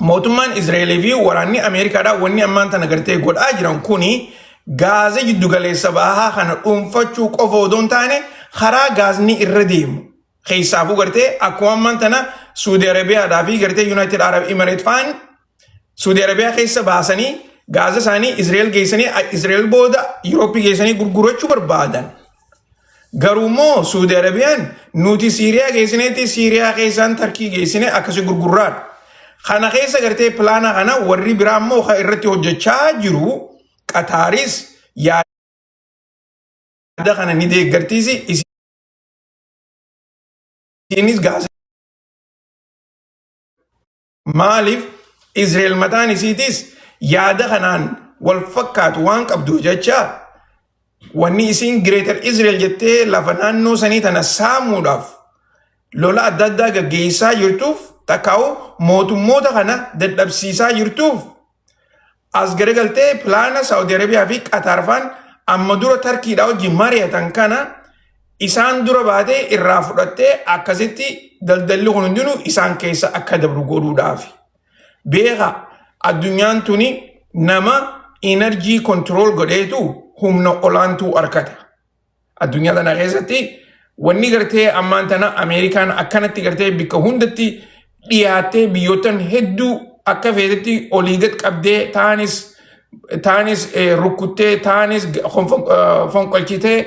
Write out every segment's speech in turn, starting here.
Mootummaan Israa'elii fi waraanni Ameerikaadhaa wanni ammaan tana gartee godhaa jiran kuni gaaza jiddugaleessa bahaa kana dhuunfachuu qofa odoo hin taane karaa gaazni irra deemu keessaafuu gartee akkuma ammaan tana Suudi Arabiyaadhaa fi gartee United Arab Emirates faan Suudi Arabiyaa keessa baasanii gaaza isaanii Israa'el geessanii Israa'el booda Yurooppii geessanii gurgurachuu barbaadan. Garuu immoo Suudi Arabiyaan nuti Siiriyaa geessineetti Siiriyaa keessaan Tarkii geessine akkasi gurgurraadha. Kana keessa gartee pilaana kana warri biraa immoo kan irratti hojjechaa jiru Qataaris yaada kana ni deeggartiisi isiinis gaasa. Maaliif Israa'el mataan isiitis yaada kanaan wal fakkaatu waan qabduuf jecha wanni isiin Greater Israel jettee lafa naannoo sanii tana saamuudhaaf lola adda addaa gaggeessaa jirtuuf takkaa'u mootummoota kana dadhabsiisaa jirtuuf as garagaltee pilaana Saawudi Arabiyaa fi Qataar faan amma dura Tarkiidhaa wajjin mari'atan kana isaan dura baatee irraa fudhattee akkasitti daldalli kun hundinuu isaan keessa akka dabru godhuudhaafi. Beeka addunyaan tuni nama energy control godheetu humna olaantuu argata. Addunyaa tana keessatti wanni gartee ammaan tana Ameerikaan akkanatti gartee bikka hundatti dhiyaattee biyyoottan hedduu akka feetetti olii gad qabdee taanis taanis rukkuttee taanis fonqolchitee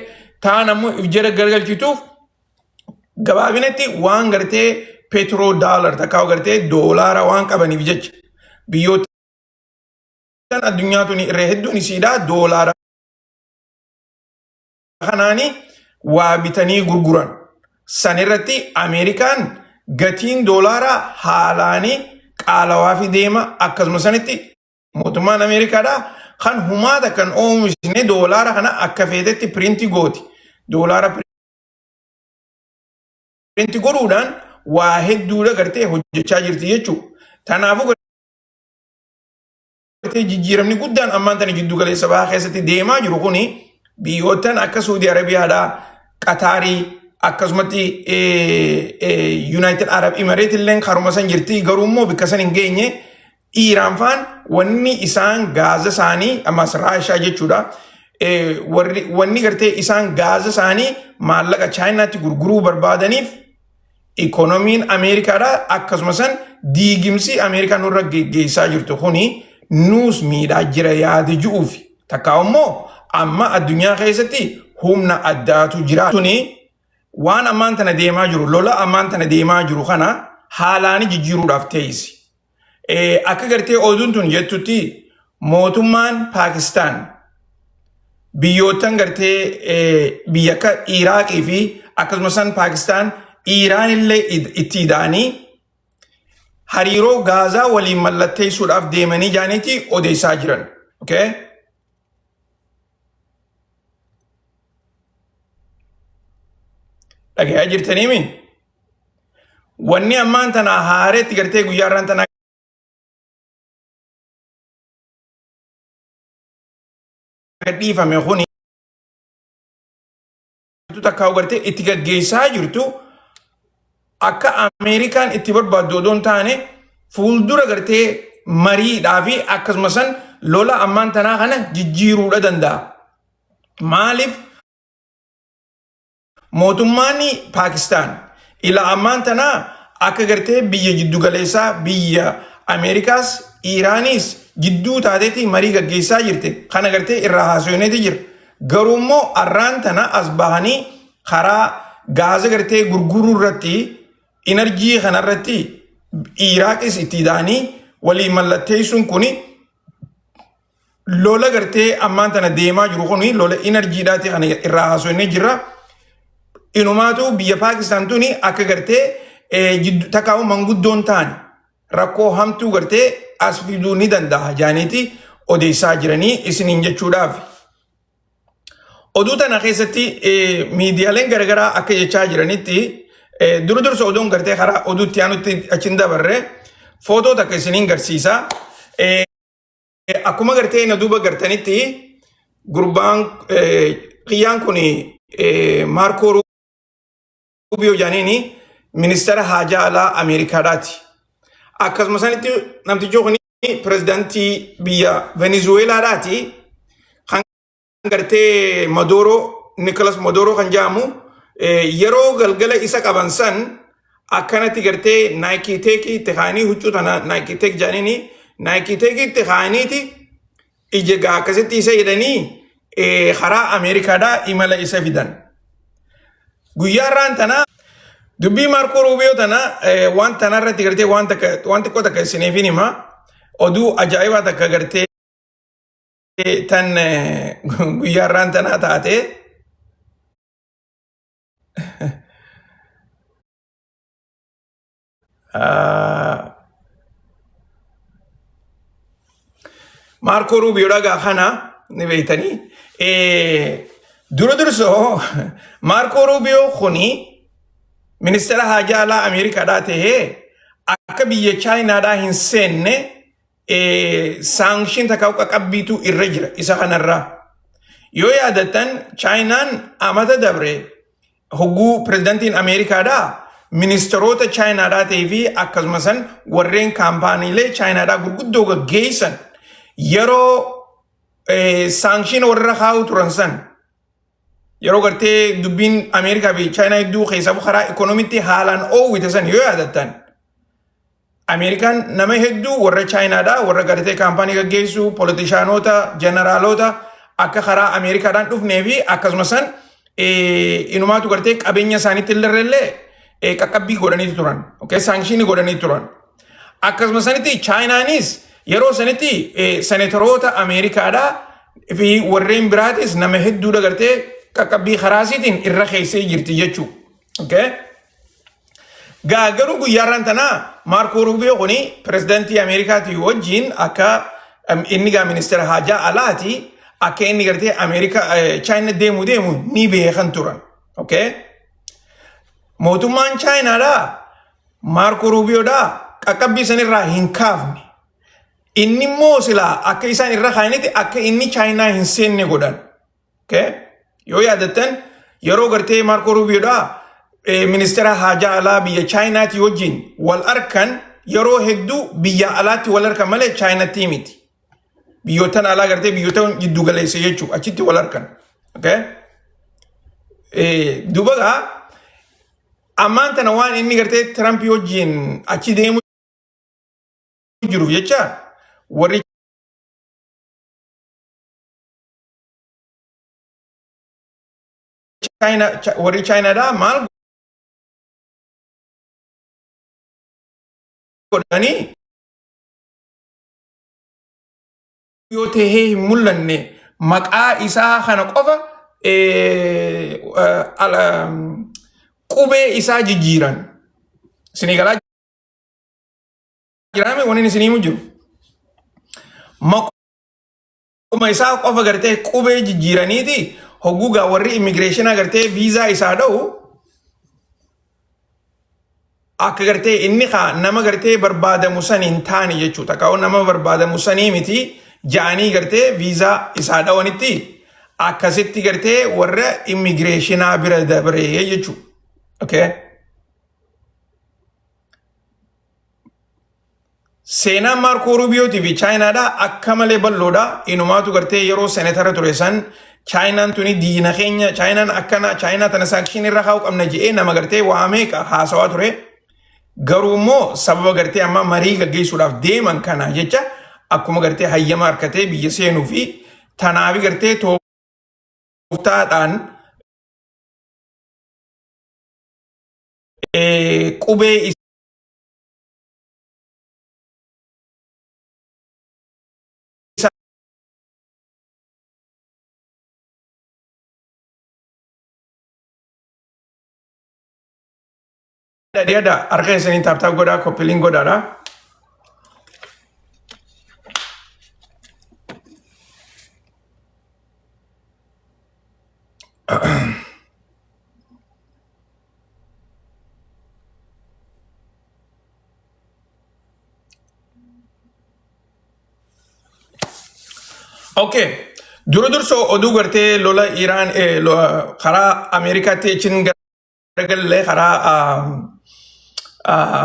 taan ammoo if jala garagalchituuf gabaabinatti waan gartee petroo daalar takkaa gartee doolaara waan qabaniif jecha biyyoottan addunyaa tuni irra hedduun isiidhaa doolaara kanaani waa bitanii gurguran. San irratti Ameerikaan gatiin doolaaraa haalaani qaalawaa fi deema akkasuma sanitti mootummaan Ameerikaadhaa kan humaata kan oomishne doolaara kana akka feetetti piriinti gooti. Doolaara piriinti godhuudhaan waa hedduudha gartee hojjechaa jirti jechuudha. Kanaafuu gartee jijjiiramni guddaan ammaan tana jiddu galeessa bahaa keessatti deemaa jiru kuni biyyoottan akka Suudii Arabiyaadhaa, Qataarii akkasumatti United Arab Emirates illeen karuma san jirti garuu immoo bikka san hin geenye Iiraan faan wanni isaan gaaza isaanii ammas Raashaa jechuudha. Warri wanni gartee isaan gaaza isaanii maallaqa Chaayinaatti gurguruu barbaadaniif Ikoonomiin Ameerikaadha akkasuma san diigimsi Ameerikaa nurra geggeessaa jirtu kuni nuus miidhaa jira yaada ji'uufi. Takkaa immoo amma addunyaa keessatti humna addaatu jira. Tuni waan ammaan tana deemaa jiru lola ammaan tana deemaa jiru kana haalaani jijjiiruudhaaf teessi. Akka gartee oduun tun jettutti mootummaan Paakistaan biyyoottan gartee biyya akka Iraaqii fi akkasumas san Paakistaan Iiraan illee itti ida'anii hariiroo Gaazaa waliin mallatteessuudhaaf deemanii jaaniiti odeessaa jiran. Okay? Dhagayaa jirtaniimi? Wanni ammaan tana haareetti gartee guyyaa irraan tana gadhiifame kuni takkaa gartee itti gaggeessaa jirtu akka Ameerikaan itti barbaaddu odoo hin taane fuuldura gartee mariidhaa fi akkasuma san lola ammaan tanaa kana jijjiiruudha danda'a. Maaliif Mootummaan Paakistaan ila ammaan tanaa akka gartee biyya jiddugaleessaa biyya Ameerikaas Iiraaniis jidduu taateeti marii gaggeessaa jirte kana gartee irraa haasofneeti jira. Garuu immoo arraan tana as bahanii karaa gaaza gartee gurguruu irratti inarjii kanarratti Iraaqis itti ida'anii walii mallatteessuun kuni lola gartee ammaan tana deemaa jiru kun lola inarjiidhaati kana irraa haasofnee jirra. Inumaatu biyya Paakistaan tuni akka gartee takkaa'u manguddoon taane rakkoo hamtuu gartee as fiduu ni danda'a jaaniiti odeessaa jiranii isiniin jechuudhaaf. Oduu tana keessatti miidiyaaleen garaagaraa akka jechaa jiranitti dura dursa oduun gartee karaa oduutti aanutti achi hin dabarre footoo takka isiniin garsiisa. Akkuma gartee na duuba gartanitti gurbaan kiyyaan kun Maarkoo Ruubiyoo jedhaniini ministeera haajaa alaa Ameerikaadhaati. Akkasuma sanitti namtichi kun pirezidaantii biyya Venezuweelaadhaati. Kan gartee Maduuroo, Nikolas Maduuroo kan jedhamu yeroo galgala isa qaban san akkanatti gartee Nike Tech itti kaa'anii huccuu tana Nike Tech jedhaniini Nike Tech itti kaa'aniiti ija gaa akkasitti isa hidhanii karaa Ameerikaadhaa imala isa fidan. Guyyaa irraan tana dubbii Maarkoo Ruubiyoo tana waan tana irratti gartee waan takka waan xiqqoo takka isiniif hin hima. Oduu ajaa'ibaa takka gartee tan guyyaa irraan tanaa taate. Maarkoo Ruubiyoo dhagaa kana ni beektanii. Dura dursoo Maarkoo Ruubiyoo kuni ministeera haajaa alaa Ameerikaadhaa ta'ee akka biyya Chaayinaadhaa hin seenne saankshin takka qaqqabbiitu irra jira isa kanarraa. Yoo yaadattan Chaayinaan amata dabre hogguu pirezidantiin Ameerikaadhaa ministeerota Chaayinaadhaa ta'ee fi akkasuma san warreen kaampaaniilee Chaayinaadhaa gurguddoo gaggeessan yeroo saankshin warra kaa'u turan san yeroo gartee dubbiin Ameerikaa fi Chaayinaa hedduu keessaa karaa ikoonomiitti haalaan oowwite san yoo yaadattan Ameerikaan nama hedduu warra Chaayinaadhaa warra gartee kaampaanii gaggeessu politishaanota jeneraalota akka karaa Ameerikaadhaan dhufnee fi akkasuma san inumaatu gartee qabeenya isaaniitti illee qaqqabbii godhanii turan. Okay, saangshinii godhanii turan. Akkasuma sanitti Chaayinaanis yeroo sanitti senetoroota Ameerikaadhaa fi warreen biraatis nama hedduudha gartee qaqqabbii karaasiitiin irra keessee jirti jechuudha. Okay? Gaa garuu guyyaarraan tanaa Maarkoo Ruubiyoo kuni pirezidaantii Ameerikaatii wajjin akka inni gaa ministeera haajaa alaati akka inni gartee Ameerikaa Chaayina deemu deemu ni beekan turan. Okay? Mootummaan Chaayinaadhaa Maarkoo Ruubiyoodhaa qaqqabbii sanirraa hin kaafne. Inni immoo silaa akka isaan irra kaa'anitti akka inni Chaayinaa hin seenne godhan. Okay? Yoo yaadattan yeroo gartee Maarkoo Ruubiyoodhaa ministeera haajaa alaa biyya Chaayinaatii wajjin wal arkan yeroo hedduu biyya alaatti wal arkan malee Chaayinatti miti. Biyyoottan alaa gartee biyyoota jiddu galeessa jechuudha achitti wal arkan. Okay? Duuba gaa ammaan tana waan inni gartee Tirampii wajjin achi deemu jiruuf jecha warri Chaayinaa warri Chaayinaadhaa maal godhanii yoo tahee hin mul'anne maqaa isaa kana qofa qubee isaa jijjiiran. Isinii galaa jiraame wanni isinii himu jiru. Maquma isaa qofa gartee qubee jijjiiraniiti hogguu gaa warri immigireeshinaa gartee viizaa isaa dha'u akka gartee inni kaa nama gartee barbaadamu san hin taane jechuudha. Takkaa'u nama barbaadamu sanii miti ja'anii gartee viizaa isaa dhawanitti akkasitti gartee warra immigireeshinaa bira dabree jechuudha. Okay. Seenaan Maarkoo Ruubiyootii fi Chaayinaadhaa akka malee bal'oodha. Inumaatu gartee yeroo senetara ture san Chaayinaan tuni diina keenya, Chaayinaan akkana, Chaayinaa tana saakshinii irra kaa'uu qabna je'ee nama gartee waa meeqa haasawaa ture. Garuu immoo sababa gartee amma marii gaggeessuudhaaf deeman kana jecha akkuma gartee hayyama harkatee biyya seenuu fi tanaafi gartee tooftaadhaan qubee isaa dhadheedha harka keessanii taaptaap godhaa koppiliin godhaadha. Okay. Dura dursoo oduu gartee lola Iraan karaa Ameerikaatti achiin garagallee karaa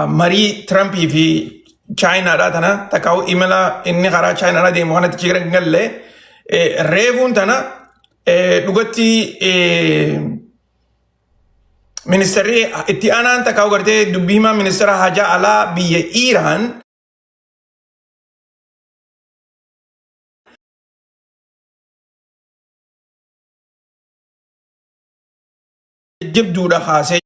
marii Tirampii fi Chaayinaadhaa tana takkaa'u imala inni karaa Chaayinaadhaa deemu kanatti jira hin galle reefuun tana dhugatti ministeerri itti aanaan takkaa'u gartee dubbii himaa ministeera haajaa alaa biyya Iiraan jajjabduudha kaasee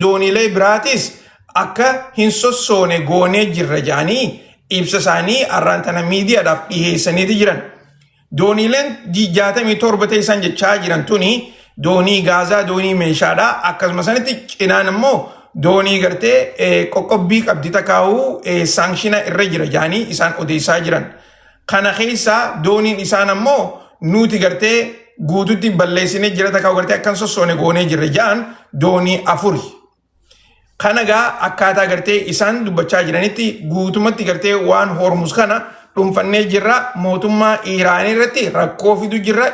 dooniilee biraatis akka hin sossoone goonee jirra jedhanii ibsa isaanii har'aan tana miidiyaadhaaf dhiheessaniiti jiran. Dooniileen 67 ta'e isaan jechaa jiran tuni doonii gaazaa, doonii meeshaadha. Akkasuma sanitti cinaan immoo doonii gartee qoqqobbii qabdi takkaa'uu saankshinaa irra jira jedhanii isaan odeessaa jiran. Kana keessaa dooniin isaan ammoo nuti gartee guututti balleessinee jira takkaa'uu gartee akkan sossoone goonee jirra jedhan doonii afuri. Kana gaa akkaataa gartee isaan dubbachaa jiranitti guutumatti gartee waan Hormuz kana dhuunfannee jirra mootummaa Iiraanii irratti rakkoo fidu jirra.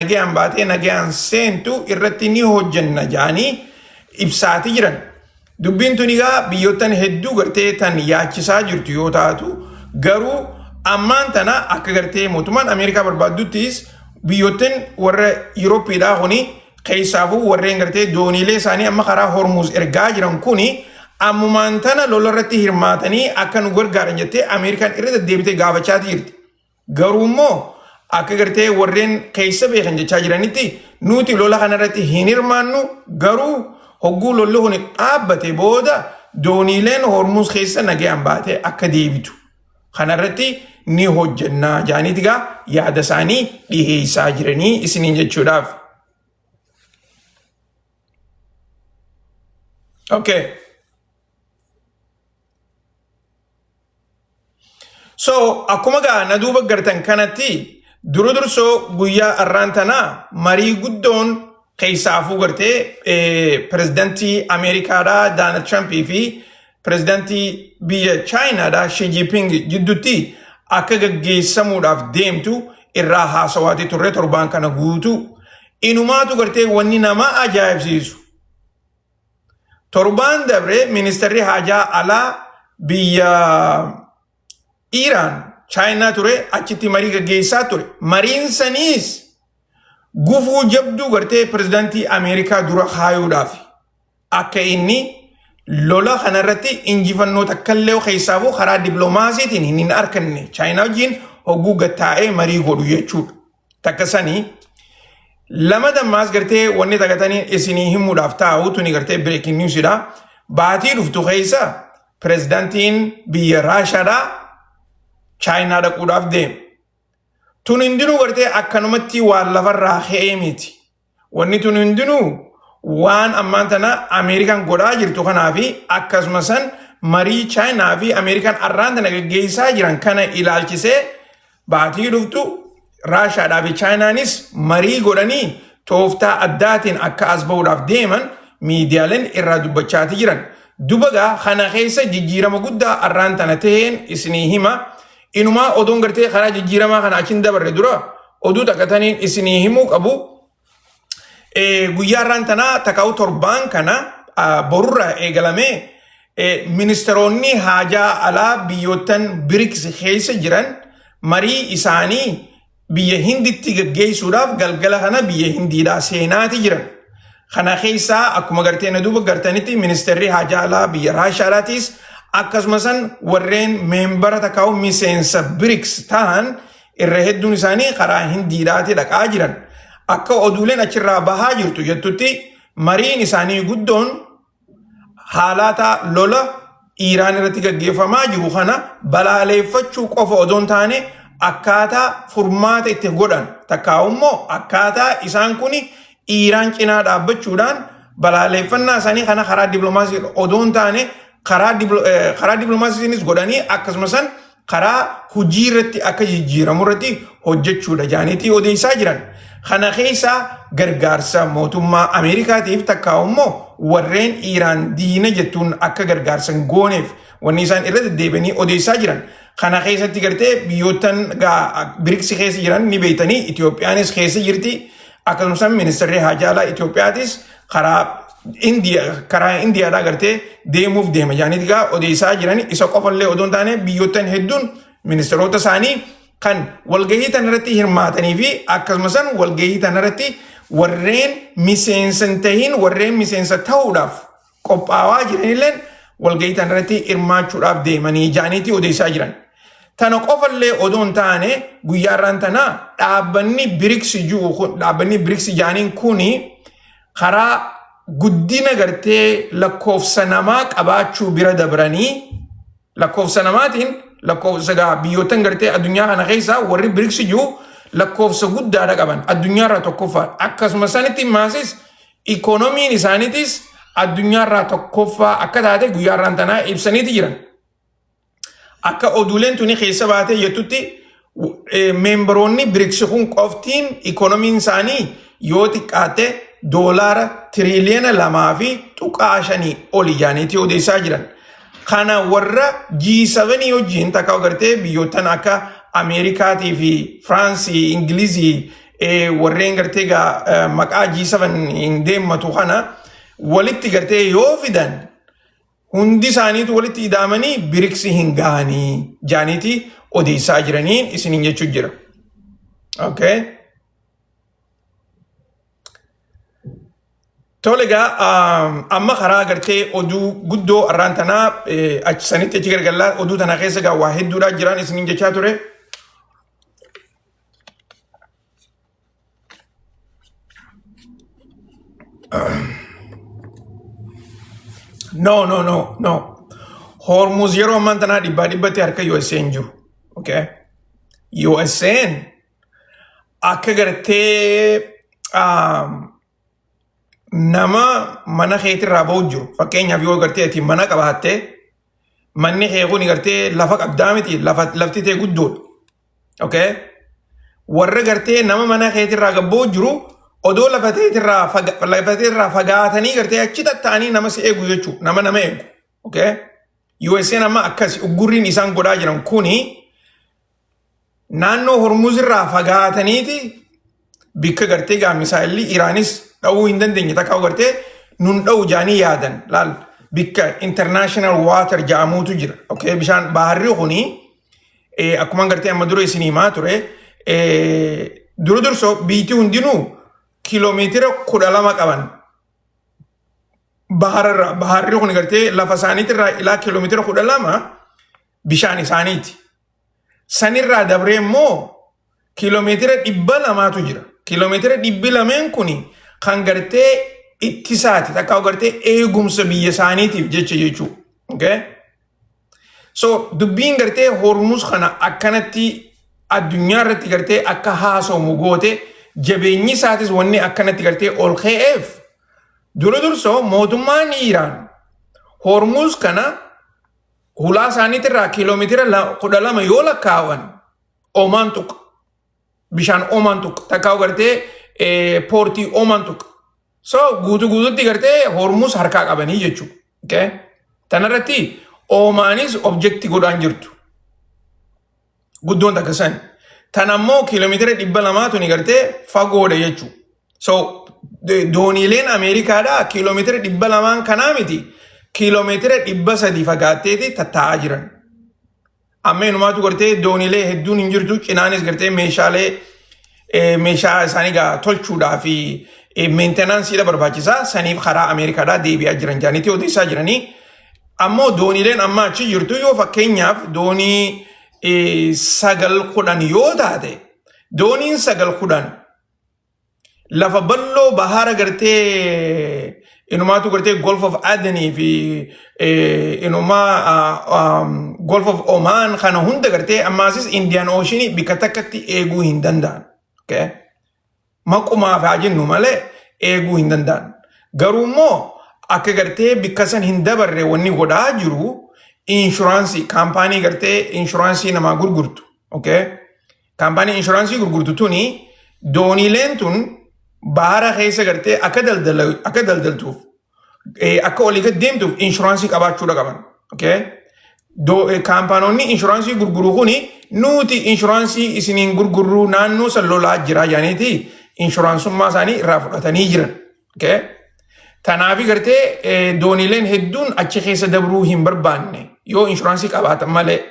Nagayaan baatee nagayaan seentu irratti ni hojjenna jedhanii ibsaati jiran. Dubbiin tun egaa biyyoottan hedduu gartee tan yaachisaa jirtu yoo taatu garuu ammaan tana akka gartee mootummaan Ameerikaa barbaadduttis biyyoottan warra Yuurooppiidhaa kuni keessaafuu warreen gartee dooniilee isaanii amma karaa Hormuuz ergaa jiran kuni ammumaan tana lola irratti hirmaatanii akka nu gargaaran jettee Ameerikaan irra deddeebitee gaafachaa jirti. Garuu immoo akka gartee warreen keessa beekan jechaa jiranitti nuti lola kanarratti hin hirmaannu garuu hogguu lolli kun dhaabbate booda dooniileen Hormuuz keessa nagayaan baatee akka deebitu. Kanarratti ni hojjennaa jaaniiti gaa yaada isaanii dhiheessaa jiranii isiniin jechuudhaaf. Okay. So akkuma gaa na duuba gartan kanatti dura dursoo guyyaa har'aan tanaa marii guddoon keessaafuu gartee pirezidantii Ameerikaadhaa Daanald Tirampii fi pirezidantii biyya Chaayinaadhaa Shi Jinping jidduutti akka gaggeessamuudhaaf deemtu irraa haasawaatii turre torbaan kana guutuu. Inumaatu gartee wanni nama ajaa'ibsiisu. Torbaan dabre ministeerri haajaa alaa biyya Iiraan Chaayinaa ture achitti marii gaggeessaa ture. Mariin saniis gufuu jabduu gartee pirezidaantii Ameerikaa dura kaayuudhaaf akka inni lola kanarratti injifannoo takkallee keessaafuu karaa dippiloomaasiitiin hin arkanne Chaayinaa wajjin hogguu gattaa'ee marii godhu jechuudha. Takka sanii lama dammaas gartee wanni tagatanii isinii himuudhaaf taa'u tuni gartee breaking newsidha. Baatii dhuftu keessa pirezidaantiin biyya Raashaadhaa Chaayinaa dhaquudhaaf deema. Tun hundinuu gartee akkanumatti waan lafarraa ka'ee miti. Wanni tun hundinuu waan ammaan tana Ameerikaan godhaa jirtu kanaa fi akkasuma san marii Chaayinaa fi Ameerikaan arraan tana gaggeessaa jiran kana ilaalchisee baatii dhuftu Raashaadhaa fi Chaayinaanis marii godhanii tooftaa addaatiin akka as bahuudhaaf deeman miidiyaaleen irraa dubbachaati jiran. Dubagaa kana keessa jijjiirama guddaa arraan tana taheen isinii hima. Inumaa odoon gartee karaa jijjiiramaa kana achiin dabarre dura oduu takka taniin isinii himuu qabu. Guyyaa har'aan tanaa taka'u torbaan kana borurraa eegalamee ministeeronni haajaa alaa biyyoottan BRICS keessa jiran marii isaanii biyya Hinditti gaggeessuudhaaf galgala kana biyya Hindiidhaa seenaati jiran. Kana keessaa akkuma gartee na duuba gartanitti ministeerri haajaa alaa biyya Raashaadhaatis akkasuma san warreen meembara takkaa'u miseensa BRICS ta'an irra hedduun isaanii karaa Hindiidhaati dhaqaa jiran. Akka oduuleen achirraa bahaa jirtu jettutti mariin isaanii guddoon haalaataa lola Iiraan irratti gaggeeffamaa jiru kana balaaleeffachuu qofa odoo hin taane akkaataa furmaata itti godhan takkaa'u immoo akkaataa isaan kun Iiraan cinaa dhaabbachuudhaan balaaleeffannaa isaanii kana karaa dippiloomaasii odoo hin taane karaa dippiloomaasiinis godhanii akkasuma san karaa hujii irratti akka jijjiiramu irratti hojjechuudha jaaniitii odeessaa jiran. Kana keessaa gargaarsa mootummaa Ameerikaatiif takkaa immoo warreen Iiraan diina jettuun akka gargaarsa hin gooneef wanni isaan irra deddeebi'anii odeessaa jiran. Kana keessatti gartee biyyoottan BRICS keessa jiran ni beektanii Itoophiyaanis keessa jirti. Akkasumas ministeerri haajaa alaa Itoophiyaatis karaa Indiyaa karaa Indiyaadhaa gartee deemuuf deema jaaniiti gaa odeessaa jiran. Isa qofallee odoo hin taane biyyoottan hedduun ministeerota isaanii kan walgahii tanarratti hirmaatanii fi akkasumas walgahii tanarratti warreen miseensa hin tahin warreen miseensa ta'uudhaaf qophaawaa jiranilleen walgahii tanarratti hirmaachuudhaaf deemanii jaaniitii odeessaa jiran. Tana qofallee odoo hin taane guyyaa irraan tanaa dhaabbanni BRICS jiru kun, dhaabbanni BRICS jaaniin kuni karaa guddina gartee lakkoofsa namaa qabaachuu bira dabranii, lakkoofsa namaatiin lakkoofsa gaa biyyoottan gartee addunyaa kana keessaa warri BRICS jiru lakkoofsa guddaadha qaban, addunyaarraa tokkoffaa. Akkasuma sanitti maasis ikoonomiin isaaniitis addunyaarraa tokkoffaa akka taate guyyaa irraan tanaa ibsaniiti jiran. Akka oduuleen tuni keessa baatee jettutti memberoonni BRICS kun qoftiin ikoonomiin isaanii yoo xiqqaate doolaara tiriiliyoona 2.5 oli jaaniitii odeessaa jiran. Kana warra G7 wajjin takka agartee biyyoottan akka Ameerikaatii fi Firaansii, Ingilizii, warreen gartee gaa maqaa G7 hin deemmatu kana walitti gartee yoo fidan, hundi isaaniitu walitti ida'amanii BRICS hin gahanii jaaniitii odeessaa jiraniin isiniin jechuu jira. Okay. Tole egaa, amma karaa gartee oduu guddoo arraan tanaa achi sanitti achi gargallaa. Oduu tanaa keessa egaa waa hedduudhaa jiraan isiniin jechaa ture. No, no, no, no. Hormuz yeroo ammaan tanaa dhibbaa dhibbatti harka USA hin jiru. Okay. USA'n akka gartee nama mana keetirraa bahu jiru. Fakkeenyaaf yoo gartee ati mana qabaatte, manni kee kun gartee lafa qabdaa miti, lafa lafti tee guddoodha. Okay? Warra gartee nama mana keetirraa gabboo jiru odoo lafa teetirraa fagaatanii gartee achi tatta'anii nama si eegu jechuudha. Nama nama eegu. Okay? USA'n amma akkas uggurriin isaan godhaa jiran kuni naannoo Hormuz irraa fagaataniiti bikka gartee gaa misaa'illi Iraanis dha'uu hin dandeenye takka gartee nun dha'u jaanii yaadan. Laal, bikka international water ja'amuutu jira. Okay? Bishaan baharri kuni akkuma gartee amma dura isin himaa ture, dura dursoo biitii hundinuu kiiloomeetira 12 qaban bahararraa. Baharri kun gartee lafa isaaniitirraa ilaa kiiloomeetira 12 bishaan isaaniiti. Sanirraa dabree immoo kiiloomeetira 200tu jira. Kiiloomeetira dhibbi lameen kun kan gartee ittisaati takka gartee eegumsa biyya isaaniitiif jecha jechuudha. Okay? So dubbiin gartee Hormuz kana akkanatti addunyaa irratti gartee akka haasawamu goote, jabeenyi isaatis wanni akkanatti gartee ol ka'eef, dura dursoo mootummaan Iiraan Hormuz kana hulaa isaaniitirraa kiiloomeetira 12 yoo lakkaawan Omaan tuqa. Bishaan Omaan tuqa. Takkaa gartee poortii Omaan tuqa. So guutuu guutuutti gartee Hormuz harkaa qabanii jechuudha. Okay? Tanarratti Omaanis object godhaan jirtu. Guddoon takka sani. Tan ammoo kiiloomeetira 200 tuni gartee fagoodha jechuudha. So dooniileen Ameerikaadhaa kiiloomeetira 200n kanaa miti, kiiloomeetira 300 fagaatteeti tattaa'aa jiran. Amma inumaatu gartee dooniilee hedduun hin jirtu, cinaanis gartee meeshaalee meeshaa isaanii gaa tolchuudhaa fi maintenanceiidha barbaachisaa saniif karaa Ameerikaadhaa deebi'aa jiran jaaniitii odeessaa jiranii. Ammoo dooniileen amma achi jirtu yoo fakkeenyaaf doonii sagal 10 yoo taate, dooniin sagal 10 lafa bal'oo bahara gartee inumaatu gartee Gulf of Adenii fi inumaa Gulf of Oman kana hunda gartee ammaasis Indian Ocean bikka takkatti eeguu hin danda'an. Okay? Maqumaaf haa jennu malee eeguu hin danda'an. Garuu immoo akka gartee bikka san hin dabarre wanni godhaa jiru Insurance kaampaanii gartee insurance namaa gurgurtu. Okay? Kaampaanii insurance gurgurtu tuni dooniileen tun bahara keessa gartee akka daldaltuuf, akka olii gad deemtuuf insurance qabaachuudha qaban. Okay? Kaampaanonni insurance gurguru kuni nuti insurance isiniin gurgurruu, naannoo san lolaa jira jedhaniiti insuraansummaa isaanii irraa fudhatanii jiran. Okay? Tanaafi gartee dooniileen hedduun achi keessa dabruu hin barbaanne yoo insurance qabaatan malee.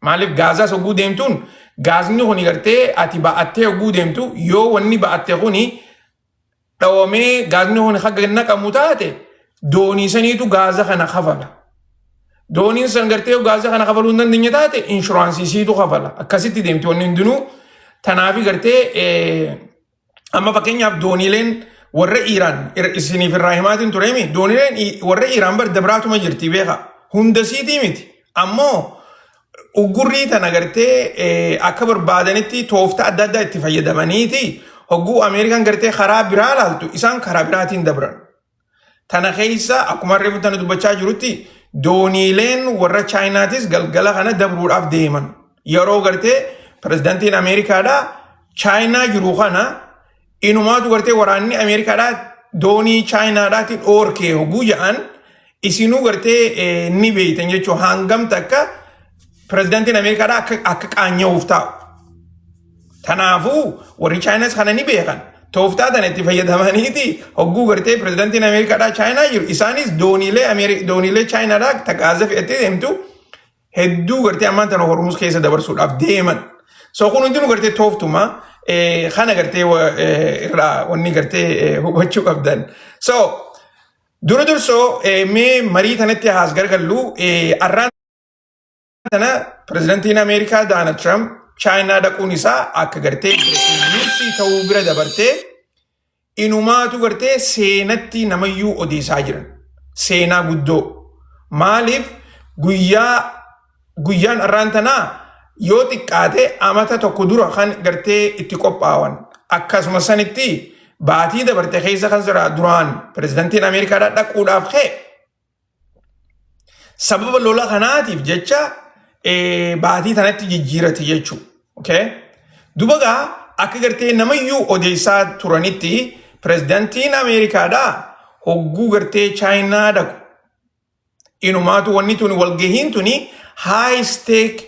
Maaliif, Gaazaas hogguu deemtuun gaazni kuni gartee ati ba'attee hogguu deemtu, yoo wanni ba'atte kuni dhawamee gaazni kun haga naqamu taate, doonii saniitu gaaza kana kafala. Dooniin san gartee yoo gaaza kana kafaluu hin dandeenye taate, insurance siitu kafala. Akkasitti deemti wanni hundinuu. Tanaafi gartee amma fakkeenyaaf dooniileen warra Iiraan isiniif irraa himaatiin tureemi, dooniileen warra Iiraan bar dabraatuma jirti, beeka. Hundasiitii miti. Ammoo uggurrii tana gartee akka barbaadanitti tooftaa adda addaa itti fayyadamaniiti hogguu Ameerikaan gartee karaa biraa laaltu isaan karaa biraatiin dabran. Tana keessa akkuma reefu tana dubbachaa jirutti dooniileen warra Chaayinaatis galgala kana dabruudhaaf deeman. Yeroo gartee pirezidaantiin Ameerikaadhaa Chaayinaa jiru kana inumaatu gartee waraanni Ameerikaadhaa doonii Chaayinaadhaatti dhoorkee hogguu jedhan, isinuu gartee ni beeytan jechuun hangam takka pirezidaantiin Ameerikaadhaa akka qaanya'uuf taa'u. Kanaafuu warri Chaayinaas kana ni beekan. Tooftaa tana itti fayyadamaniiti hogguu gartee pirezidaantiin Ameerikaadhaa Chaayinaa jiru. Isaanis dooniilee Chaayinaadhaa ta gaaza fe'attee deemtu hedduu gartee ammaan tana Hormuz keessa dabarsuudhaaf deeman. So kun hundinuu gartee tooftuma kana gartee irraa wanni gartee hubachuu qabdan. So dura dursoo mee marii tanatti haas gargallu. Arraan tana pirezidaantiin Ameerikaa Daanald Trump Chaayinaa dhaquun isaa akka gartee breaking news ta'uu bira dabartee inumaatu gartee seenatti namayyuu odeessaa jiran. Seenaa guddoo. Maaliif, guyyaan arraan tanaa yoo xiqqaate amata tokko dura kan gartee itti qophaawan. Akkasuma sanitti baatii dabarte keessa kan jira duraan pirezidaantiin Ameerikaadhaa dhaquudhaaf ka'e. Sababa lola kanaatiif jecha baatii tanatti jijjiirate jechuudha. Okay? Duba gaa akka gartee namayyuu odeessaa turanitti pirezidaantiin Ameerikaadhaa hogguu gartee Chaayinaa dhaqu, inumaatu wanni tuni walgahiin tuni high stake,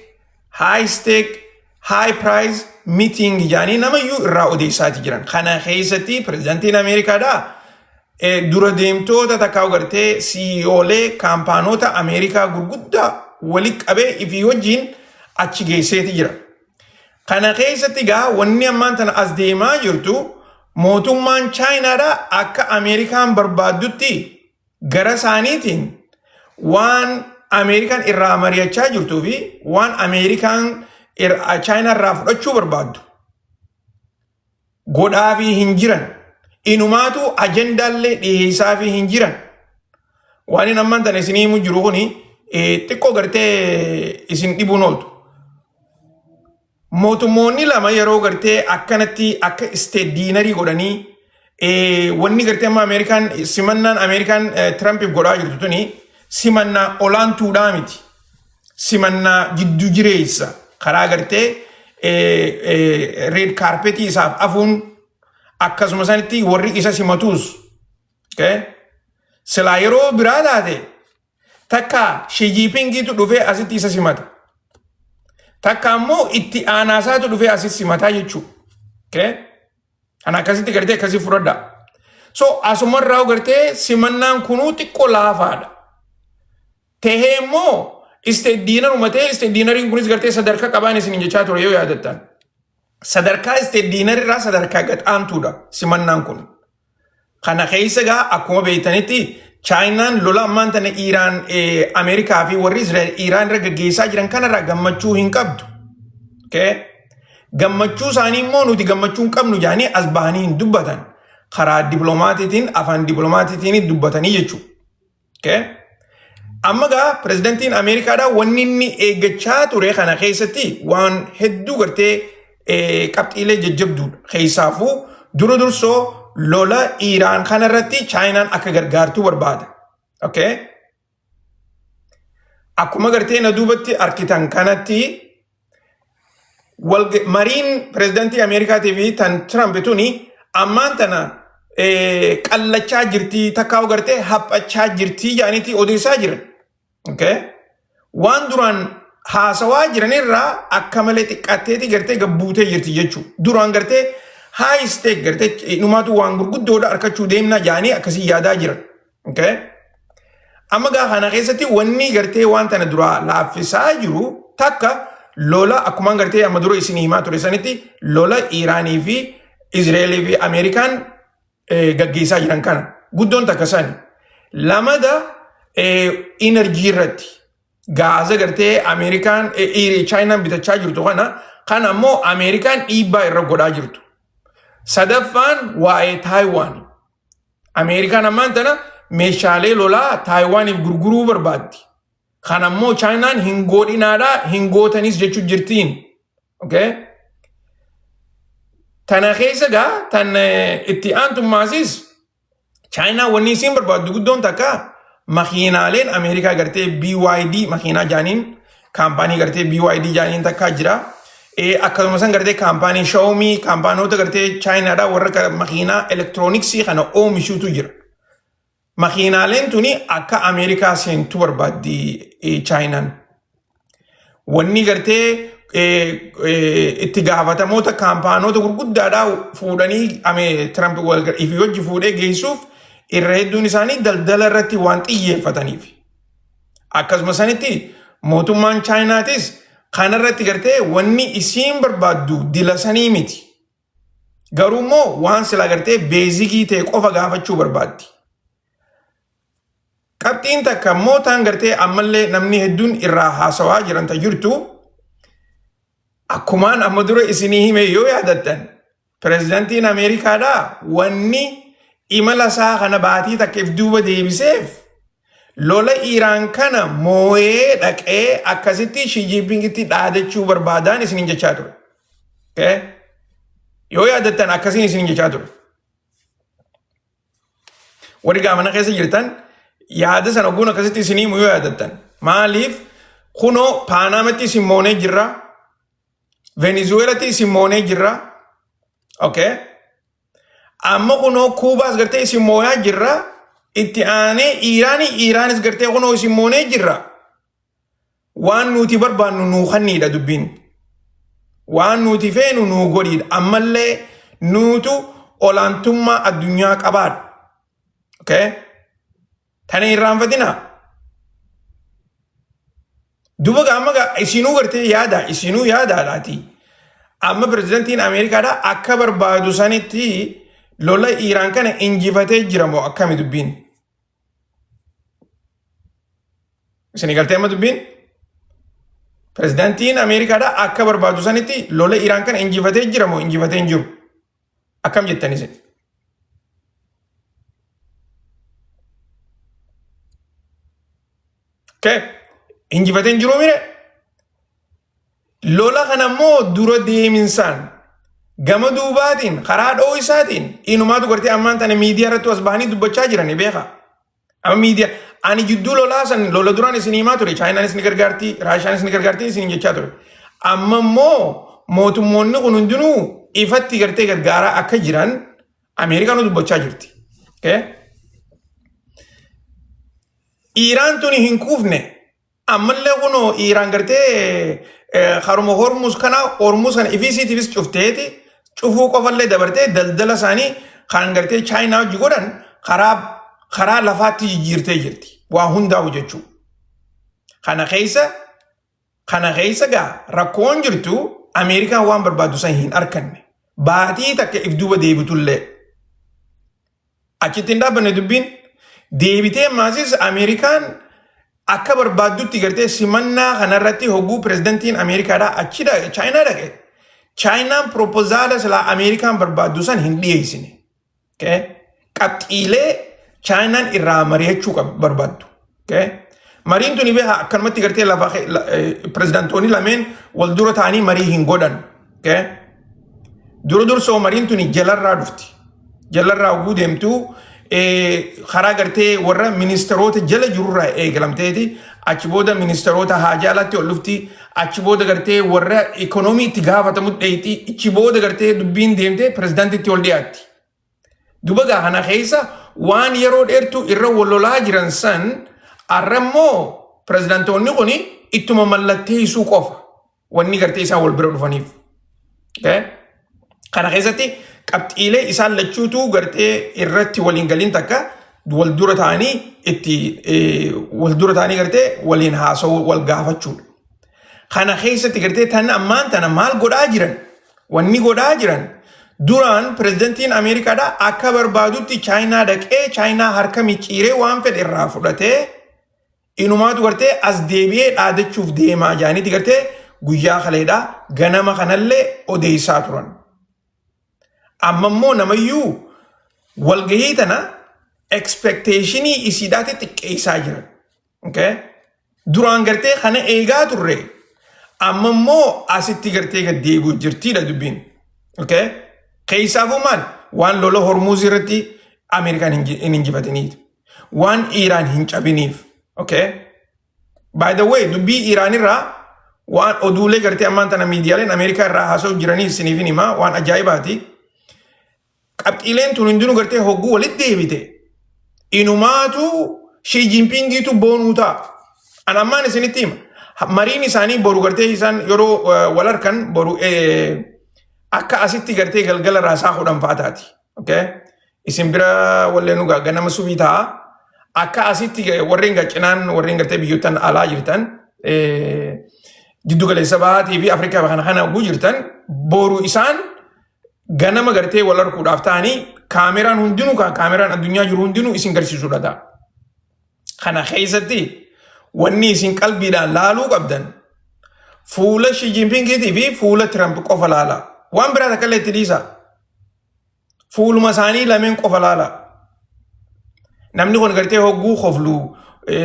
high price meeting jedhanii namayyuu irraa odeessaati jiran. Kana keessatti pirezidaantiin Ameerikaadhaa dura deemtoota takkaa gartee CEOlee kaampaanota Ameerikaa gurguddaa walitti qabee ifii wajjin achi geesseeti jira. Kana keessatti gaa wanni ammaan tana as deemaa jirtu, mootummaan Chaayinaadhaa akka Ameerikaan barbaaddutti gara isaaniitiin waan Ameerikaan irraa mari'achaa jirtuu fi waan Ameerikaan Chaayinaa irraa fudhachuu barbaaddu godhaafii hin jiran. Inumaatu ajendaallee dhiyeessaafii hin jiran. Waan inni ammaan tana isinii himu jiru kuni xiqqoo gartee isin dhibuun ooltu. Mootummoonni lama yeroo gartee akkanatti akka state dinner godhanii, wanni gartee amma Ameerikaan simannaan Ameerikaan Tirampiif godhaa jirtu tuni simannaa olaantuudhaa miti. Simannaa jiddu jireessa karaa gartee red carpet isaaf afuun, akkasuma sanitti warri isa simatus. Silaa yeroo biraa taate takka Xi Jinpingiitu dhufee asitti isa simata. Takka ammoo itti aanaasaatu dhufee asitti simataa jechuudha. Kana akkasitti gartee akkasii fudhadha. So asumarraa gartee simannaan kunuu xiqqoo laafaadha. Tahee immoo state dinneruma ta'e, state dinneriin kunis gartee sadarkaa qabaan isin jechaa ture yoo yaadattan. Sadarkaa state dinnerirraa sadarkaa gad aantuudha simannaan kun. Kana keessa gaa akkuma beektanitti Chaayinaan lola ammaan tana Iiraan, Ameerikaa fi warri Israa'el Iiraan irra gaggeessaa jiran kanarraa gammachuu hin qabdu. Gammachuu isaanii immoo nuti gammachuu hin qabnu jedhanii as bahanii hin dubbatan. Karaa dippiloomaatiitiin, afaan dippiloomaatiitiin dubbatanii jechuudha. Amma gaa pirezidantiin Ameerikaadhaa wanni inni eeggachaa ture kana keessatti waan hedduu gartee qabxiilee jajjabduudha. Keessaafuu dura dursoo lola Iiraan kanarratti Chaayinaan akka gargaartuu barbaada. Okay? Akkuma gartee na duubatti arkitan kanatti mariin pirezidaantii Ameerikaatii fi tan Trump tuni ammaan tana qallachaa jirti takkaa gartee haphachaa jirti jedhaniiti odeessaa jiran. Okay? Waan duraan haasawaa jiranirraa akka malee xiqqaatteeti gartee gabbuutee jirti jechuudha. Duraan gartee high stake gartee numaatu waan gurguddoodha harkachuu deemna jedhanii akkasii yaadaa jiran. Okay? Amma gaa kana keessatti wanni gartee waan tana duraa laaffisaa jiru takka lola akkumaan gartee amma dura isin himaa ture sanitti lola Iiraanii fi Izraa'elii fi Ameerikaan gaggeessaa jiran kana guddoon takka sani. Lamada energy irratti gaaza gartee Ameerikaan Chaayinaan bitachaa jirtu kana kan ammoo Ameerikaan dhiibbaa irra godhaa jirtu. Sadaffaan waa'ee Taayiwaan. Ameerikaan ammaan tana meeshaalee lolaa Taayiwaaniif gurguruu barbaaddi. Kan ammoo Chaayinaan hin godhinaadhaa hin gootanis jechuu jirtiin. Okay? Tana keessa gaa tan itti aantummaasis Chaayinaan wanni isiin barbaaddu guddoon takka makiinaaleen Ameerikaa gartee BYD makiinaa jaaniin kaampaanii gartee BYD jaaniin takkaa jira. Akkasuma san gartee kaampaanii Xiaomi kaampaanoota gartee Chaayinaadhaa warra makiinaa elektirooniksii kana oomishuutu jira. Makiinaaleen tuni akka Ameerikaa seentu barbaaddi Chaayinaan. Wanni gartee itti gaafatamoota kaampaanoota gurguddaadhaa fuudhanii Trump ifii wajji fuudhee geessuuf irra hedduun isaanii daldala irratti waan xiyyeeffataniif. Akkasuma sanitti mootummaan Chaayinaatis kanarratti gartee wanni isiin barbaaddu dila sanii miti. Garuu immoo waan sila gartee basic ta'e qofa gaafachuu barbaaddi. Qabxiin takka immoo taan gartee ammallee namni hedduun irraa haasawaa jiran ta jirtu akkumaan amma dura isinii hime yoo yaadattan pirezidantiin Ameerikaadhaa wanni imala isaa kana baatii takka if duuba deebiseef lola Iiraan kana moo'ee dhaqee akkasitti Xi Jinpingitti dhaadachuu barbaadaan isiniin jechaa ture. Okay? Yoo yaadattan akkasiin isiniin jechaa ture. Warri gaamana keessa jirtan yaada sana ogguun akkasitti isinii himu yoo yaadattan. Maaliif kunoo Paanaamatti isin moonee jirra. Venezuelatti isin moonee jirra. Okay. Amma kunoo Kuubaas gartee isin mooyaa jirra. Itti aanee Iiraanii Iiraanis gartee kunoo isin moonee jirra. Waan nuti barbaannu nuu kanniidha dubbiin. Waan nuti feenu nuu godhiidha. Ammallee nuutu olaantummaa addunyaa qabaadha. Okay? Tana irraanfatinaa. Duba gaa amma gaa isinuu gartee yaada isinuu yaadaadhaati. Amma pirezidantiin Ameerikaadhaa akka barbaadu sanitti lola Iiraan kana injifatee jira moo akkami dubbiin? Isinii galtee amma dubbiin? Pirezidantiin Ameerikaadhaa akka barbaadu sanitti lola Iraan kana injifatee jira moo injifatee hin jiru? Akkam jettan isin? Okay. Injifatee hin jiruu mire? Lola kana immoo dura deeminsaan gama duubaatiin karaa dhoo isaatiin inumaatu gartee ammaan tana miidiyaa irratti as bahanii dubbachaa jirani beeka. Amma miidiyaa ani jidduu lolaa san lola duraan isin himaa ture Chaayinaanis ni gargaarti Raashiyaanis ni gargaarti isin jechaa ture. Amma immoo mootummoonni kun hundinuu ifatti gartee gargaaraa akka jiran Ameerikaan dubbachaa jirti. Okay? Iiraan tuni hin kuufne ammallee kunoo Iiraan gartee haruma Hormuz kana Hormuz kana ifii isiitiifis cufteeti cufuu qofallee dabartee daldala isaanii kan gartee Chaayinaa hojii godhan karaa lafaatti jijjiirtee jirti. Waa hundaa'u jechuudha. Kana keessa gaa rakkoon jirtu Ameerikaan waan barbaaddu san hin arkanne. Baatii takka if duuba deebitullee. Achitti hin dhaabbanne dubbiin. Deebitee maasis Ameerikaan akka barbaaddutti gartee simannaa kanarratti hogguu pirezidantiin Ameerikaadhaa achi dhaqe Chaayinaa dhaqe. Chaayinaan proposal silaa Ameerikaan barbaaddu san hin dhiyeessine. Okay? Qabxiilee Chaayinaan irraa mari'achuu barbaaddu. Okay? Mariin tuni beekaa akkanumatti gartee lafa pirezidantoonni lameen wal dura ta'anii marii hin godhan. Okay? Dura dursoo mariin tuni jalarraa dhufti. Jalarraa oguu deemtu karaa gartee warra ministeerota jala jirurraa eegalamteeti Achi booda ministeerota haajaa alaatti ol dhufti. Achi booda gartee warra ikoonoomii itti gaafatamu dheeyti. Achi booda gartee dubbiin deemtee pirezidaantitti ol dhiyaatti. Duba gaa kana keessa waan yeroo dheertuu irra wal lolaa jiran san arra immoo pirezidaantoonni kun ittuma mallatteessuu qofa wanni gartee isaan wal bira dhufaniif. Okay? Kana keessatti qabxiilee isaan lachuutu gartee irratti waliin galiin takka wal dura ta'anii itti wal dura ta'anii gartee waliin haasa'uu wal gaafachuudha. Kana keessatti gartee tan ammaan tana maal godhaa jiran? Wanni godhaa jiran duraan pirezidantiin Ameerikaadhaa akka barbaadutti Chaayinaa dhaqee Chaayinaa harka micciiree waan fedhe irraa fudhatee inumaatu gartee as deebi'ee dhaadachuuf deemaa jaaniiti gartee guyyaa kaleedhaa ganama kanallee odeessaa turan. Amma immoo namayyuu walgahii tana expectationii isiidhaatti xiqqeessaa jiran. Okay? Duraan gartee kana eegaa turre amma immoo asitti gartee gad deebi'u jirtiidha dubbiin. Okay? Keessaafuu maal? Waan lola Hormuuz irratti Ameerikaan hin injifatiniif. Waan Iiraan hin cabiniif. Okay? By the way, dubbii Iiraan irraa waan oduulee gartee ammaan tana miidiyaaleen Ameerikaa irraa haasa'u jiranii isiniif hin himaa waan ajaa'ibaati. Qabxiileen tun hundinuu gartee hogguu walitti deebite. Inumaatu Xi Jinpingiitu boonuu ta'a. An ammaan isinitti hima. Mariin isaanii boru gartee isaan yeroo wal harkan boru akka asitti gartee galgala raasaa 10 fa'a taati. Okay? Isin bira wallee nu ganama subii ta'a. Akka asitti warreen cinaan warreen gartee biyyoottan alaa jirtan jiddu galeessa bahaatii fi Afrikaa kana kana hogguu jirtan boru isaan ganama gartee wal arguudhaaf ta'anii kaameraan hundinuu kaameraan addunyaa jiru hundinuu isin garsiisuudha ta'a. Kana keessatti wanni isin qalbiidhaan laaluu qabdan fuula Xi Jinpingiitii fi fuula Trump qofa laala. Waan biraa takka illee itti dhiisa. Fuuluma isaanii lameen qofa laala. Namni kun gartee hogguu koflu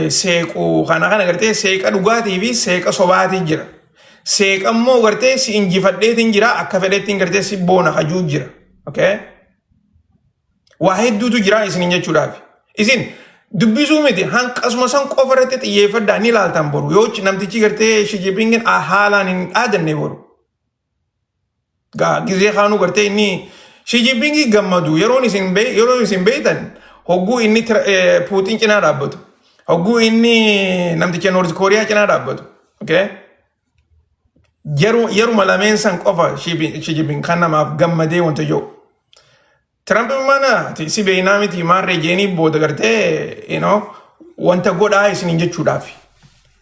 seequu kana kana gartee seeqa dhugaatii fi seeqa sobaatii jira. Seeqa immoo gartee si injifadheetiin jira akka fedheettiin gartee si boona hajuu jira. Okay? Waa hedduutu jira isiniin jechuudhaaf. Isin dubbisuu miti hanqasuma san qofa irratti xiyyeeffadhaa ni ilaaltan boru. Yoo namtichi gartee Xi Jinpingin haalaan hin dhaadanne boru. Gaa gizee kaanuu gartee inni Xi Jinpingii gammadu yeroon isin yeroo isin beektan hogguu inni Puutiin cinaa dhaabbatu. Hogguu inni namticha Noorz Kooriyaa cinaa dhaabbatu. Okay? Yeruma lameen san qofa Xi Jinping kan namaaf gammadee wanta jiru. Trump mana si beeynaa miti maarree jeenii booda gartee you know, wanta godhaa isiniin jechuudhaaf.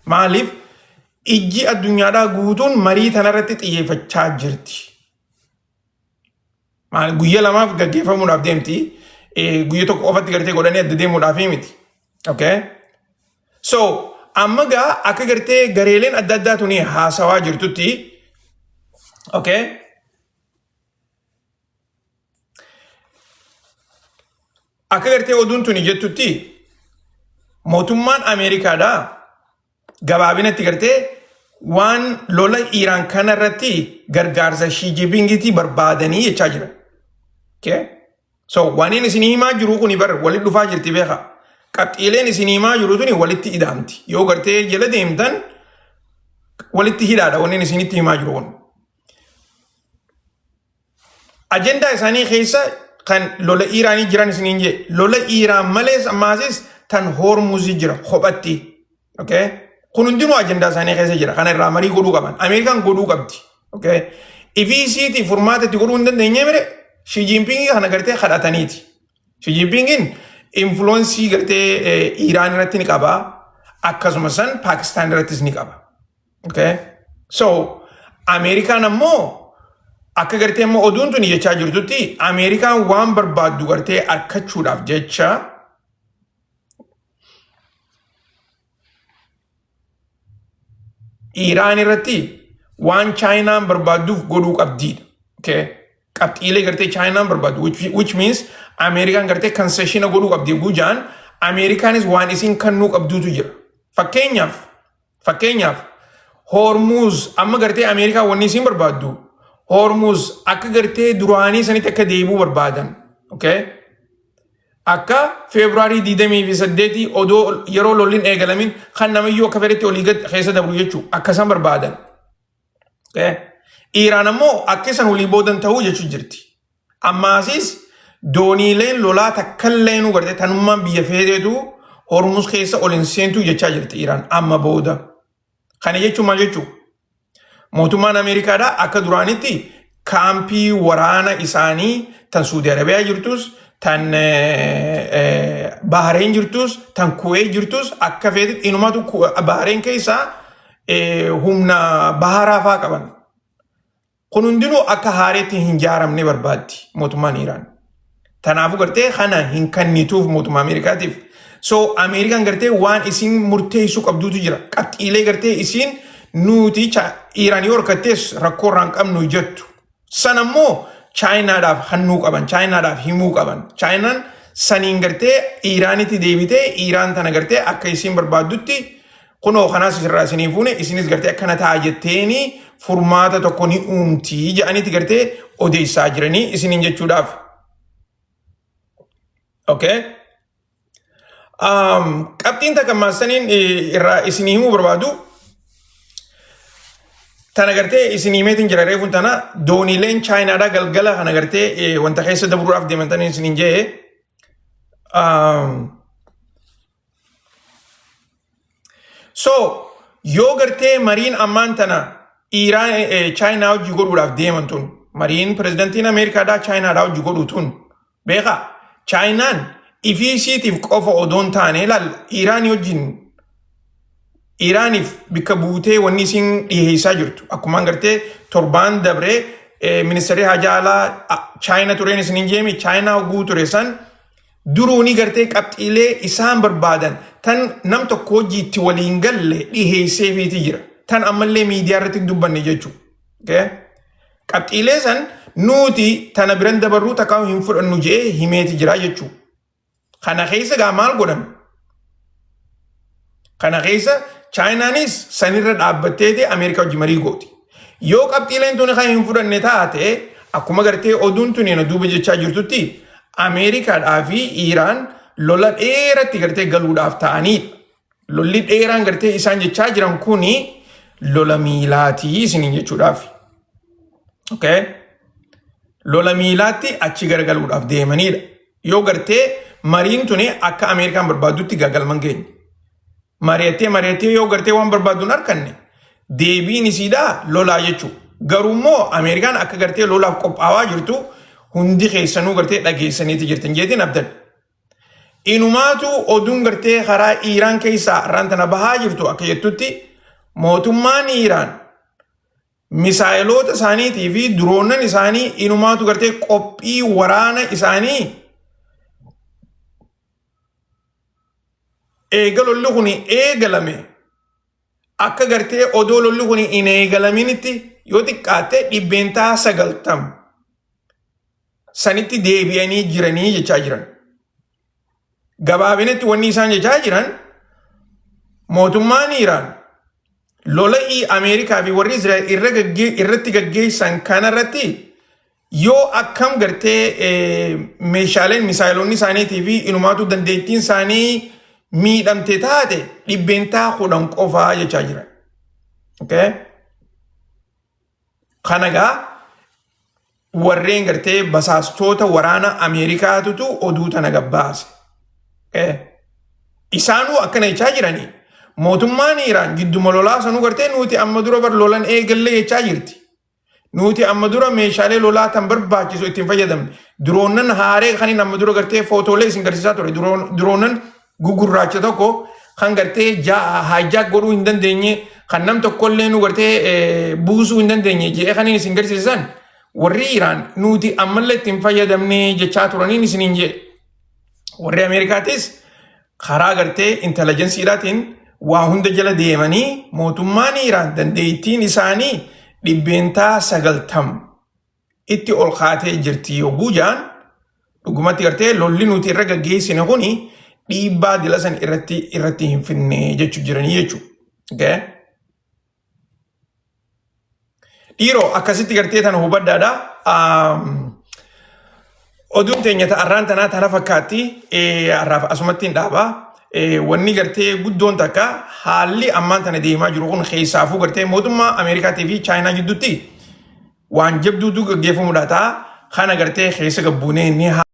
Maaliif ijji addunyaadhaa guutuun marii tanarratti xiyyeeffachaa jirti. Maal guyya lamaaf gaggeeffamuudhaaf deemti. Guyya tokko qofatti gartee godhanii adda deemuudhaaf miti. Okay? So amma gaa akka gartee gareeleen adda addaa tuni haasawaa jirtutti okay? Akka gartee oduun tuni jettutti mootummaan Ameerikaadhaa gabaabinatti gartee waan lola Iiraan kana irratti gargaarsa Xi Jinpingiitii barbaadanii jechaa jiran. Okay? So waan inni isin himaa jiru kuni bar walitti dhufaa jirti beeka. Qabxiileen isin himaa jiru tuni walitti ida'amti. Yoo gartee jala deemtan walitti hidhaadha wanni inni isinitti himaa jiru kun. Ajendaa isaanii keessa kan lola Iiraanii jiran isiniin jee lola Iiraan malees ammaasis tan Hormuzii jira kophatti. Okay? Kun hundinuu ajendaa isaanii keessa jira. Kana irraa marii godhuu qaban. Ameerikaan godhuu qabdi. Okay? Ifii isiitii furmaata itti godhuu hin dandeenye mire Xi Jinping kana gartee kadhataniiti. Xi Jinpingin influensii gartee Iiraan irratti ni qaba. Akkasuma san Paakistaan irrattis ni qaba. Okay? So, Ameerikaan ammoo akka gartee immoo oduun tuni jechaa jirtutti Ameerikaan waan barbaaddu gartee arkachuudhaaf jecha Iiraan irratti waan Chaayinaan barbaadduuf godhuu qabdiidha. Okay? Qabxiilee gartee Chaayinaan barbaaddu which means Ameerikaan gartee concession godhuu qabdi yogguu ja'an Ameerikaanis waan isin kennuu qabduutu jira. Fakkeenyaaf Hormuz amma gartee Ameerikaan wanni isin barbaaddu Hormuz akka gartee duraanii sanitti akka deebi'uu barbaadan. Okay? Akka Feebruaarii 28 odoo yeroo lolli hin eegalamin kan namayyuu akka fedhetti olii gad keessa dabru jechuudha. Akka isaan barbaadan. Iiraan ammoo akka isaan olii boodan ta'uu jechuu jirti. Ammaasis dooniileen lolaa takkallee nu garte tanummaan biyya feeteetu Hormuz keessa ol hin seentuu jechaa jirti Iiraan amma booda. Kana jechuun maal jechuu? Mootummaan Ameerikaadhaa akka duraanitti kaampii waraana isaanii tan Suudi Arabiyaa jirtus, tan Bahareen jirtus, tan Kuwait jirtus akka feetetti inumatu Bahareen keessaa humna baharaa faa qaban. Kun hundinuu akka haareetti hin jaaramne barbaaddi mootummaan Iiraan. Tanaafuu gartee kana hin kannituuf mootummaa Ameerikaatiif. So Ameerikaan gartee waan isin murteessuu qabduutu jira. Qabxiilee gartee isiin nuti Iiraan yoo horkattees rakkoo irraa hin qabnu jettu. San ammoo Chaayinaadhaaf hannuu qaban, Chaayinaadhaaf himuu qaban. Chaayinaan saniin gartee Iiraanitti deebitee Iiraan tana gartee akka isiin barbaaddutti kunoo kanaas isirraa isinii fuune isinis gartee akkana ta'a jetteeni furmaata tokko ni uumti jedhaniiti gartee odeessaa jiranii isiniin jechuudhaaf. Okay. Qabxiin takka maasaniin irraa isinii himuu barbaadu tana gartee isinii himeetiin jira reefuun tana dooniileen chaayinaadhaa galgala kana gartee wanta keessa dabruudhaaf deeman taniin isiniin jee. So yoo gartee mariin ammaan tana Iiraan Chaayinaa hojii godhuudhaaf deeman tun mariin pirezidantiin Ameerikaadhaa Chaayinaadhaa hojii godhu tun beekaa Chaayinaan ifii isiitiif qofa odoo hin taane ilaal Iiraanii wajjin Iiraaniif bikka buutee wanni isiin dhiheessaa jirtu akkumaan gartee torbaan dabree ministeerri haajaa alaa Chaayina tureen isiniin jeemi Chaayinaa hogguu ture san Duruu ni gartee qabxiilee isaan barbaadan tan nam tokko hojii itti waliin galle dhiheesseefiiti jira. Tan ammallee miidiyaa irratti hin dubbanne jechuudha. Okay? Qabxiilee san nuti tana biran dabarruu takkaa hin fudhannu jedhee himeeti jira jechuudha. Kana keessa gaa maal godhan? Kana keessa Chaayinaanis sanirra dhaabbatteeti Ameerikaa wajji marii gooti. Yoo qabxiileen tuni kan hin fudhanne taate akkuma gartee oduun tuni na duuba jechaa jirtutti Ameerikaadhaa fi Iiraan lola dheeratti gartee galuudhaaf ta'aniidha. Lolli dheeraan gartee isaan jechaa jiran kuni lola miilaatii isiniin jechuudhaaf. Okay? Lola miilaatti achi garagaluudhaaf deemaniidha. Yoo gartee mariin tuni akka Ameerikaan barbaaddutti gagalman keenya. Mari'attee mari'attee yoo gartee waan barbaaddu hin arkanne deebiin isiidhaa lolaa jechuudha. Garuu immoo Ameerikaan akka gartee lolaaf qophaawaa jirtu hundi keessanuu gartee dhageessaniiti jirtan jeetiin abdadha. Inumaatu oduun gartee karaa Iiraan keessaa irraan tana bahaa jirtu akka jettutti mootummaan Iiraan misaayiloota isaaniitii fi duroonnan isaanii inumaatu gartee qophii waraana isaanii eega lolli kun eegalame akka gartee odoo lolli kun hin eegalaminitti yoo xiqqaatte 90% sanitti deebi'anii jiranii jechaa jiran. Gabaabinatti wanni isaan jechaa jiran mootummaan Iiraan lola Ameerikaa fi warri Israa'el irratti gaggeessan kanarratti yoo akkam gartee meeshaaleen misaayiloonni isaaniitii fi inumaatu dandeettiin isaanii miidhamte taate 10% qofaa jechaa jiran. Okay? Kana gaa warreen gartee basaastoota waraana Ameerikaatutu oduu tana gabbaase. Isaanuu akkana jechaa jiranii. Mootummaan Iiraan gidduma lolaa sanuu gartee nuti amma dura bar lolan eegalle jechaa jirti. Nuti amma dura meeshaalee lolaa tan barbaachisu ittiin fayyadamne. Diroonnan haaree kan inni amma dura gartee footoolee isin garsiisaa ture. Diroonnan gugurraacha tokko kan gartee haajaak godhuu hin dandeenye kan nam tokkollee nu gartee buusuu hin dandeenye jedhee kan inni isin garsiisan warri Iraan nuti ammallee ittiin fayyadamne jechaa turaniin isiniin jedhe. Warri Ameerikaatis karaa gartee intelijensiidhaatiin waa hunda jala deemanii mootummaan Iraan dandeettiin isaanii 90% itti ol kaatee jirti yogguu ja'an dhugumatti gartee lolli nuti irra gaggeessine kuni dhiibbaa dila san irratti hin finne jechuu jiranii jechuudha. Okay? Dhiiroo akkasitti gartee tana hubadhaadha. Oduun teenya arraan tanaa tana fakkaatti. Arraaf asumatti hin dhaabaa. Wanni gartee guddoon takka haalli ammaan tana deemaa jiru kun keessaafuu gartee mootummaa Ameerikaatii fi Chaayinaa gidduutti waan jabduutu gaggeeffamuudha ta'a. Kana gartee keessa gabbuunee ni